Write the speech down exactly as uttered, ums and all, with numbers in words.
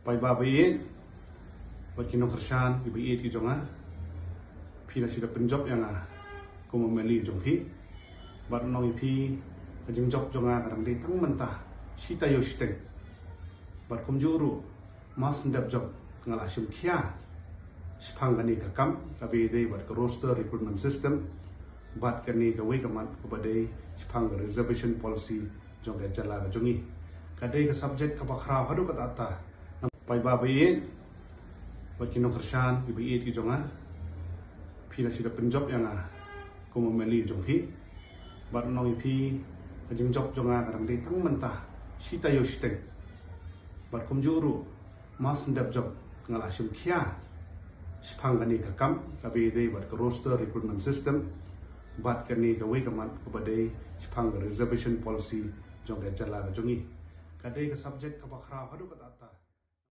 Paidbah ba ïeit, bad ki nongkyrshan ki ba ïeit ki jong nga, phi la shu da pynjop ïa nga kum u M L A jong phi. Bad nong ïa phi, ka jingjop jong nga ka dang dei tang mynta shi taïew shiteng. Bad kumjuh ruh, mar shen dep jop nga la shim khia shaphang kane ka kam kaba ïadei bad ka roster recruitment system, bad kane kawei ka mat kaba dei shaphang ka reservation policy jong ka jylla ka jong ngi. Ka dei ka subject kaba khraw haduh katta katta. Paidbah ba ïeit, bad ki nongkyrshan ki ba ïeit ki jong nga, phi la shu da pynjop ïa nga kum u M L A jong phi. Bad nong ïa phi, ka jingjop jong nga ka dang dei tang mynta shi taïew shiteng. Bad kumjuh ruh, mar shen dep jop nga la shim khia shaphang kane ka kam kaba ïadei bad ka roster recruitment system, bad kane kawei ka mat kaba dei shaphang ka reservation policy jong ka jylla ka jong ngi. Ka dei ka subject kaba khraw haduh katta katta.